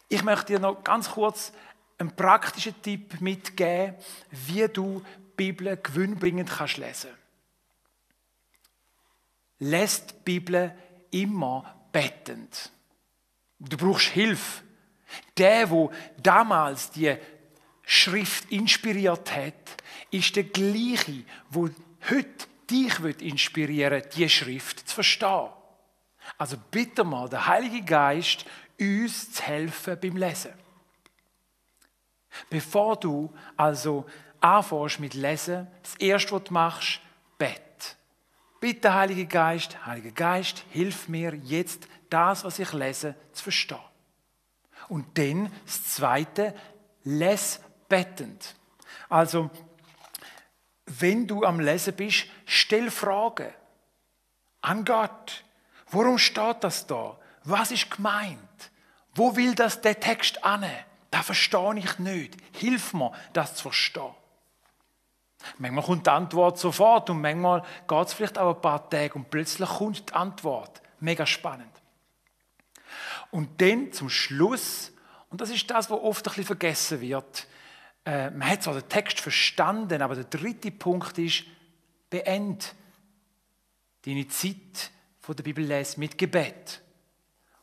Ich möchte dir noch ganz kurz einen praktischen Tipp mitgeben, wie du die Bibel gewinnbringend kannst lesen. Lies die Bibel immer bettend. Du brauchst Hilfe. Der damals die Schrift inspiriert hat, ist der gleiche, der heute dich inspirieren will, diese Schrift zu verstehen. Also bitte mal den Heiligen Geist, uns zu helfen beim Lesen. Bevor du also anfängst mit Lesen, das Erste, was du machst, Bett. Bitte, Heiliger Geist, hilf mir jetzt, das, was ich lese, zu verstehen. Und dann das Zweite, les bettend. Also, wenn du am Lesen bist, stell Fragen an Gott. Warum steht das da? Was ist gemeint? Wo will das der Text an? Das verstehe ich nicht. Hilf mir, das zu verstehen. Manchmal kommt die Antwort sofort und manchmal geht es vielleicht auch ein paar Tage und plötzlich kommt die Antwort. Mega spannend. Und dann zum Schluss, und das ist das, was oft ein bisschen vergessen wird, man hat zwar den Text verstanden, aber der dritte Punkt ist, beende deine Zeit von der Bibellese mit Gebet.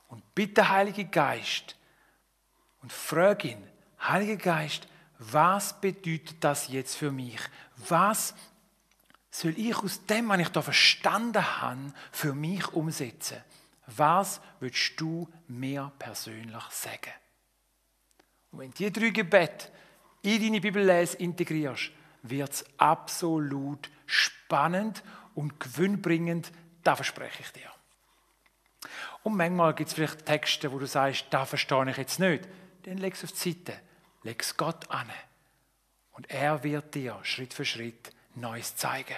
Und bitte, Heiliger Geist, und frage ihn, Heiliger Geist, was bedeutet das jetzt für mich? Was soll ich aus dem, was ich da verstanden habe, für mich umsetzen? Was willst du mir persönlich sagen? Und wenn du diese 3 Gebete in deine Bibellese integrierst, wird es absolut spannend und gewinnbringend, das verspreche ich dir. Und manchmal gibt es vielleicht Texte, wo du sagst, das verstehe ich jetzt nicht. Dann leg es auf die Seite, leg es Gott an. Und er wird dir Schritt für Schritt Neues zeigen.